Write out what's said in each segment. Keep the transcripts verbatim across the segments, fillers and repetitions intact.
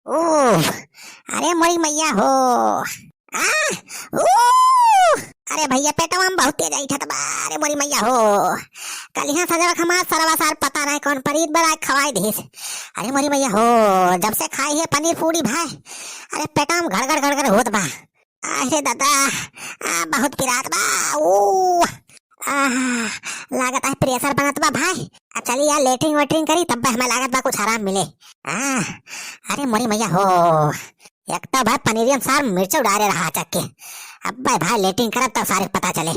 ओ, अरे मोरी मैया हो। आ, ओ, अरे भैया, पेटवा में बहुत तेज ऐंठत बा। अरे मोरी मैया हो। कलिहा सजवा हमार सरवा सार पता नहीं कौन परीत बड़ा खवाई दिस। अरे मोरी मैया हो, जब से खाई है पनीर पूरी भाई, अरे पेटवा में गड़गड़ गड़गड़ होत बा। अरे दादा, आ, बहुत पिरात बा। ओ, आ, लागत है pressure बनत बा भाई। आ, चली यार, लेटरिन वेटरिन करी, तब हमें लागत बा कुछ आराम मिले। आ, अरे मोरी मैया हो, एक तो भाई पनीरियम सार मिर्च डारे रहा चक्के। अब भाई, भाई लेटरिन करब तब सारे पता चले।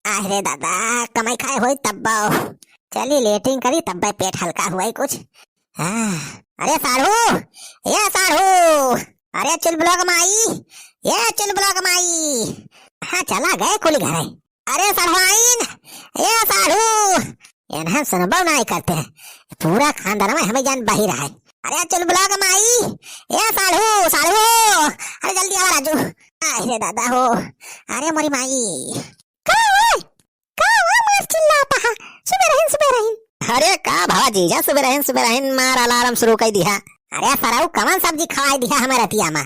अरे दादा, कमाई खाए होई तब। चली लेटरिन करी तब भाई पेट हल्का हुआ ही कुछ। हाँ, अरे साढ़ू, ए साढ़ू, अरे चुलबुला क माई, ए चुलबुला क माई, हाँ चला गए कुल घरे। अरे साढ़ुआइन, ए साढ़ू, इन्हें सुनबो नहीं करते हैं, पूरा खानदान में हमें जान बही रहा है। अरे चुलबुला क माई, ए साढ़ू, साढ़ू, अरे जल्दी आवा राजू। अरे दादा हो, अरे मोरी माई। का हुआ? का हुआ मार चिल्लात हा? सुबह रहिन, सुबह रहिन। अरे का भवा जीजा, सुबह रहिन, सुबह रहिन, मार alarm शुरू कर दिया। अरे सरऊ, कवन सब्जी खवाई दिया हमें रतिया में?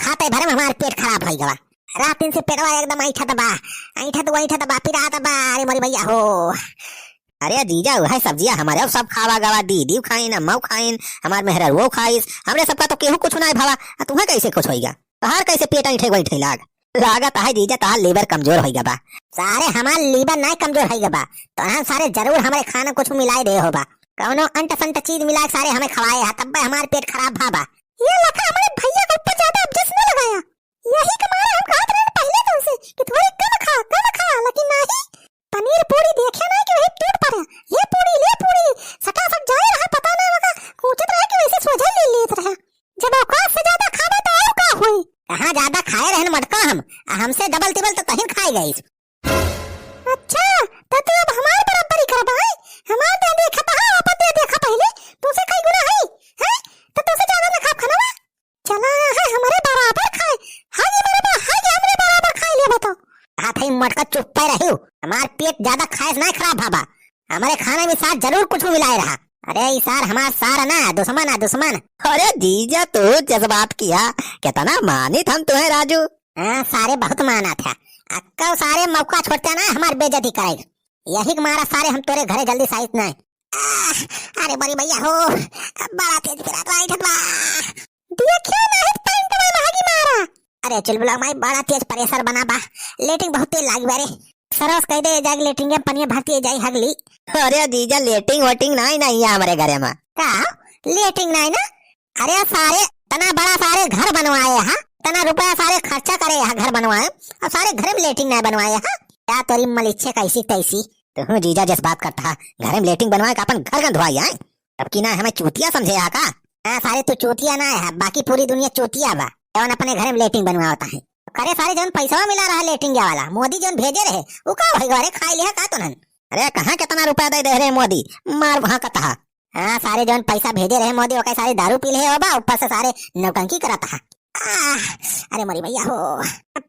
खाते भर में हमार पेट खराब होई गवा। रात दिन से पेटवा एकदम ऐंठत बा, ऐंठत वैंठत बा, पिरात बा। अरे मोरी भैया हो। अरे जीजा, वह सब्जिया हमारे अब सब खावा गवा, दीदी खाइन, अम्मा खाइन, हमार मेहररुओ खाइस, हमरे सबका तो केहू कुछ ना भवा, आ तुम्हें कैसे कुछ होइगा? तोहार कैसे पेट ऐंठे वैंठे लाग? लागत है जीजा, तोहार liver कमजोर होइगा बा। सारे हमार liver ना कमजोर होइगा बा, तो हम सारे जरूर हमारे खाना कुछ मिलाए दे हो बा, कौनो अंट संट चीज मिला के सारे हमें खवाए हा, तब हमार पेट खराब भा बा। ये लखा हमारे भैया के ऊपर ज्यादा अब जस न लगाया, यही के मारे हम कहत रहे पहले तुमसे कि थोड़ी कम खा, कम खा, लेकिन नहीं, पनीर पूरी देखे ना कि वही टूट पड़े, ले पूरी, ले पूरी, सटासट जाए रहा, पता ना वका कूचत रहे कि वैसे सोझे ले लेत रहे। जब औकात से ज्यादा खाबा तो और का होई? कहाँ ज्यादा खाए रहन मटका हम, आ हमसे डबल तिबल तो तहिन खाए गईस। अच्छा, तो तू अब हमार बराबरी करबा, हैं? हमार दे देखा तो हाँ, अपन दे देखा पहले, तुमसे कई गुना है, हैं? तो तुमसे ज्यादा ना खाब खाना बा? चला है हमरे बराबर खाए, हाँ ये मेरे बा, हाँ ये हमरे बराबर खाए ले बताओ। हाथ ही मटका चुप पे रही, हमार पेट ज्यादा खाए से ना खराब भाबा, हमारे खाने में सार जरूर कुछ मिलाए रहा। अरे ई सार हमार सार है ना, दुश्मन है दुश्मन। अरे जीजा तू जज्बात किया, कितना मानित हम तुम्हें राजू। हाँ सारे बहुत मानत है, अक्का सारे मौका छोड़ते ना हमार बेइज्जती करे, यही के मारा सारे हम तोरे घरे जल्दी साइत नहीं। आह, अरे बड़ी भैया हो, बड़ा तेज पिरात बा, ऐंठत बा। देखियो ना, है पैंटवा में हगी मारा। अरे चुलबुला माई, बड़ा तेज pressure बना बा, लेटरिन बहुत तेज लागी बा रे। सरस कह दे जाके लेटरिन के पनिया भरती जाई हगली। अरे जीजा, लेटरिन वेटरिन नाई ना ये हमरे घरे में। का? लेटरिन नाई ना? अरे सारे, तना बड़ा सारे घर बनवाए हा, तना रुपया सारे खर्चा करे हा घर बनवाए, अब सारे घर में लेटरिन नाई बनवाए हा। क्या तोरी मलिच्छे कैसी तैसी। तू जीजा जस बात करता हा, घर में लेटरिन बनवाए का अपन घर गंधवाई है? अब की ना हमें चूतिया समझे हा का? हाँ सारे, तू चूतिया ना है, बाकी पूरी दुनिया चूतिया बा, जवन अपने घर में लेटरिन बनवावता है। करे सारे, जवन पैसा मिला रहा लेटरिन गया वाला, मोदी जवन भेजे रहे, उ का होई गवा रे, खाई लिहा का तुनन? अरे कहाँ कितना रुपया दे दे रहे मोदी, मार वहाँ का तहा। हाँ सारे, जवन पैसा भेजे रहे मोदी, ओके सारे दारू पी ले हो बा, ऊपर से सारे नौटंकी करत हा। आह, अरे मोरी भैया हो,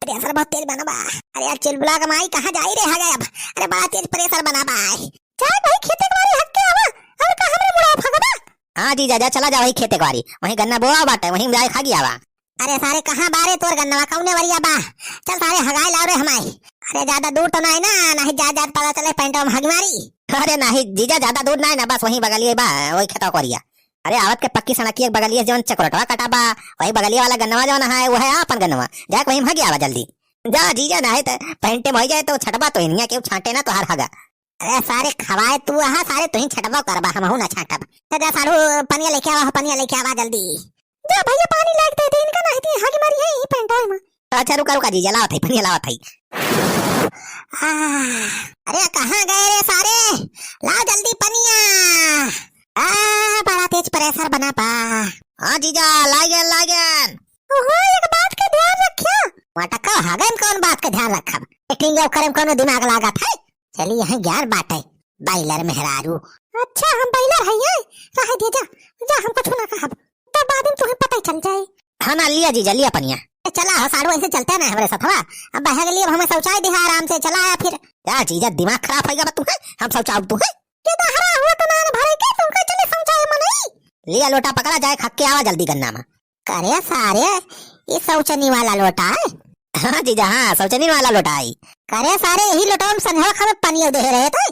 pressure बहुत तेज बना बा। अरे यार चुलबुला का माई, कहाँ जाई रे हगे अब? अरे बड़ा तेज pressure बना बा। चाहे भाई खेते के बारी हग के आवा, और का हमरे मुड़ा फगबा? हाँ जीजा, जा चला जा वही खेते के बारी, वही गन्ना बोआ बाटे, वही जाए खा गया बा। अरे सारे, कहाँ बारे तोर गन्नवा, कौने वरिया बा? चल सारे, हगाई लाओ रे हमाई। अरे ज्यादा दूर तो नहीं ना, नहीं जा, जा पता चले पैंटवा में हग मारी। अरे नहीं जीजा, ज्यादा दूर नहीं ना, बस वही बगलिए बा, वही खेतवा कोरिया। अरे आवत के पक्की सड़किया के बगलिए जौन चक्रोटवा कटा बा, वही बगलिए वाला गन्नवा जौन है, वो है आपन गन्नवा। जाके वही में हग आवा जल्दी। जा जीजा, नहीं तो पैंटे में हो जाए तो छटबा तो इनिया के छांटे ना तोहार हगा। अरे सारे खवाए तू, हाँ सारे तू ही छटबो करबा, हमहू ना छाटब। तो जा साढ़ू, पनिया लेके आवा हो, पनिया लेके आवा जल्दी। जा भैया पानी लाग दे दे इनका, नहीं तो हग मारी है यही पैंटवा में। अच्छा रुका रुका जीजा, लावत है, पनिया लावत है। आह, अरे कहाँ गए रे सारे, लाओ जल्दी पनिया। आ, बड़ा तेज pressure बना बा। हाँ जीजा, लागेन, लागेन। ओहो, एक बात का ध्यान रखिया। मटका हगे में कौन बात का ध्यान रखब? लेटरिन करे में कौनो दिमाग लागत है? चली यहाँ ज्ञान बाटे, बाइलर मेहरारू। अच्छा, हम बाइलर है ये? रहे दे जा, जा, हम कुछ ना कहब, तब बाद में तुम्हें पता ही चल जाए। हाँ ना, लिया जीजा, लिया पनिया। ए, चला हो साढ़ू, ऐसे चलते ना हमरे साथ, हवा? अब बहे के लिए अब हमें शौचालय दिहा आराम से, चला आया फिर। जा जीजा, दिमाग खराब होइगा बा तुम्हें, हम शौचालय तुम्हें। ये दहरा हुआ तो नान भरे के, तुमको चले शौचालय में नहीं। लिया लोटा पकड़ा, जाए खा के आवा जल्दी गन्ना में। करे सारे, ई सौचनी वाला लोटा है? हाँ जीजा, हाँ, सौचनी वाला लोटा है। करे सारे, यही लोटवा में संझवा खामे पनिया देहे रहे थे।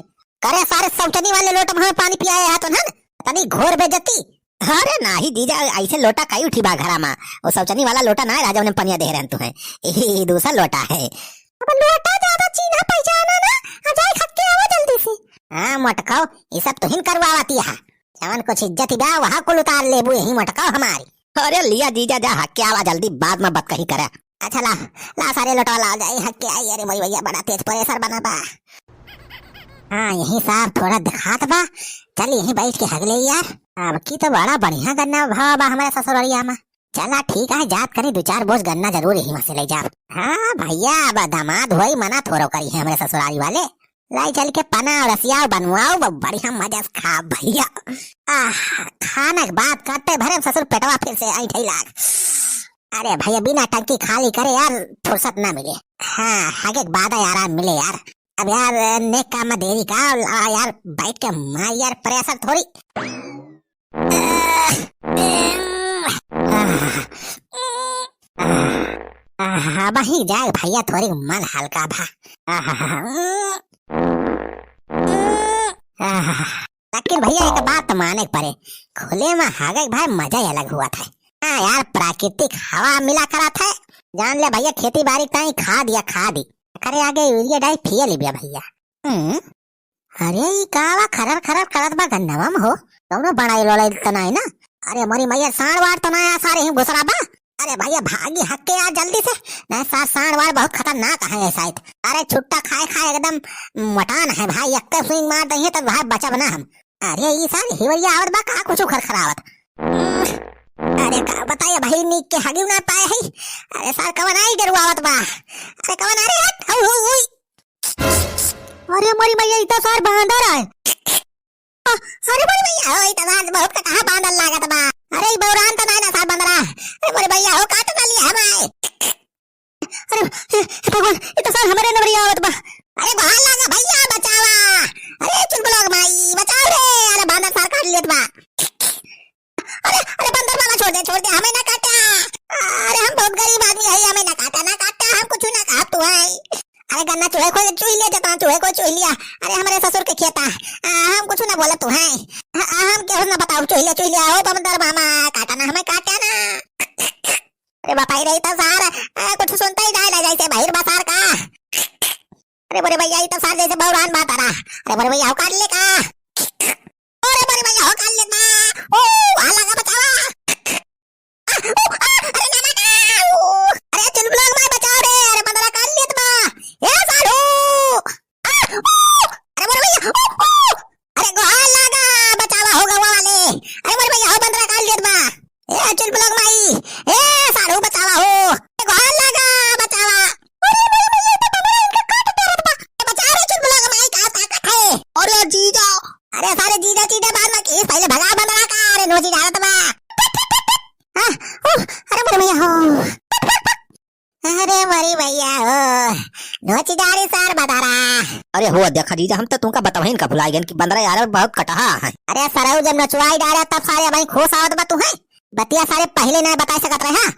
करे सारे, सौचनी वाले लोटा में हमें पानी पियाए हा तो ना, तनी घोर बेइज्जती। अरे नाही जीजा, ऐसे लोटा काई उठी बा घरा मा। वो सौचनी वाला लोटा ना है, राजा उन्हें पनिया देहे रहन तू है। ई दूसरा लोटा है। अब लोटा ज्यादा चीन्हा पहचाना ना, आ जाए खा के आवा जल्दी से। हाँ मोटकाओ, ये सब तुहिन करवावती है। जवन कुछ इज्जत बा, वहाँ कुल उतार लेबू यही मोटकाओ हमारी। अरे लिया जीजा, जा हक के आवा जल्दी, बाद में बात कहीं करे। अच्छा ला, ला सारे लोटवा ला जाए, हक के आई। अरे मोरी भैया, बड़ा तेज pressure बना बा। हाँ, यही सार थोड़ा दिखात बा। चल यहीं बैठ के हग ले यार। अब की तो बड़ा बढ़िया गन्ना भाव बा हमारे ससुररिया में। चला ठीक है, जात करी दो चार बोझ गन्ना जरूर यहीं में से ले जाब। हाँ भैया, अब दामाद होई, मना थोड़ो करी है हमारे ससुरारी वाले। लाई चल के पना और रसिया बनवाओ, ब-, बढ़िया मजा से खा भैया। आह, खाना के बाद कट्टे भरे में ससुर पेटवा फिर से ऐंठे लाग। अरे भैया, बिना टंकी खाली करे यार फुर्सत ना मिले। हाँ, हगे के बाद आराम मिले यार। अब यार नेक काम में देरी का, आ यार बैठ के मार यार pressure थोड़ी। आह, आह, आह, वहीं जाए भैया, थोड़ी मन हल्का भा। आह, आह, लेकिन भैया, एक बात तो माने के पड़े, खुले में हागे के भाई मजा ही अलग हुआ था। हाँ यार, प्राकृतिक हवा मिला करा था। जान ले भैया, खेती बाड़ी ताई खाद या खाद ही। करे आगे यूरिया डाई फियल ही बिया भैया। हम्म। अरे, ई का बा खरर खरर करत बा गन्नवा में हो? कौनो बड़ाई लोड़ाई तो नाई ना? अरे मोरी मैया, साँड़ वाड़ तो ना आ सारे ही घुसरा बा? अरे भैया, भागी हक के आ जल्दी से, नहीं सार, साँड़ वाड़ बहुत खतरनाक है ये शायद। अरे छुट्टा खाए खाए एकदम मोटान है भाई, एक swing मार दही तो भाई बचब ना हम। अरे ई सार हिवरिया आवत बा का कुछ खरखरावत। अरे का बताइए भाई, नीक के हगियो ना पाए है। अरे सार कवन आई गरुआवत बा। अरे कवन आ रे, हट, हउ, हउ, हउ। अरे मोरी मैया, ई तो सार बांदर है। अरे मोरी मैया हो, ई तो सार बहुत कटहा बांदर लागत बा। अरे ई बौरान तो नाय ना सार बंदरा। अरे मोरी मैया हो, काट ना लिया हमारे। अरे हे, हे भगवान, ई तो सार हमरे नवरिया आवत बा। अरे गोहार लागा भैया, बचावा। अरे चुलबुलवा के माई, बचाओ रे। अरे बांदर सार काट लेत बा। अरे, अरे बंदर बाबा, छोड़ दे, छोड़ दे, हमें ना काटा। अरे हम बहुत गरीब आदमी है, हमें ना काटा, ना काटा, हम कुछ ना कहा तू है। अरे गन्ना चूहे को चूह लिया जाता, चूहे को चूह लिया। अरे हमारे ससुर के खेता, आ, हम कुछ ना बोला तू है। आ, हम केहू ना बताओ, चूह लिया, चूह लिया, ओ बंदर मामा, काटा ना, हमें काटा ना। अरे बापा रे, ई तो सार, आ, कुछ सुनता ही जाए ना जैसे बहिर बसार का। अरे बड़े भैया, ई तो सार जैसे बौरान बात आ रहा। अरे बड़े भैया, हो काट ले का? अरे बड़े भैया, हो काट ले का? ओ, वहाँ लगा बचावा। आ, ओ, आ, अरे ना बेटा, ओ, अरे चुलबुलवा के माई बचाओ रे, अरे बंदरा काट लेत बा। ए साढ़ू। आ, ओ, अरे बड़े भैया, ओ, ओ, अरे गोहार लागा, बचावा हो गवा वाले। अरे बड़े भैया, हो बंदरा काट लेत बा। ए चुलबुलवा के माई, ए साढ़ू बचावा हो, ए गोहार लागा, बचावा। अरे बड़े भैया, तो बंदरा इनका काट दे रहा था। ए बचा रे चुलबुलवा के माई, का ताकत है। अरे जीजा। अरे सारे जीजा चीजा बाद में किस, पहले भगा बंदरा का, अरे नोची डालत बा। हाँ, ओ, अरे बड़े भैया हो। अरे बड़े भैया हो, नोची डाली सार बंदरा। अरे हो देखा जीजा, हम तो तुमका बतवहिन का भुलाई गन कि बंदरा यार बहुत कटहा है। अरे सरऊ जब नोचवाई डाला तब सारे भाई खुश आवत बा तू है। बतिया सारे पहले ना बताई सकत रहे, हाँ?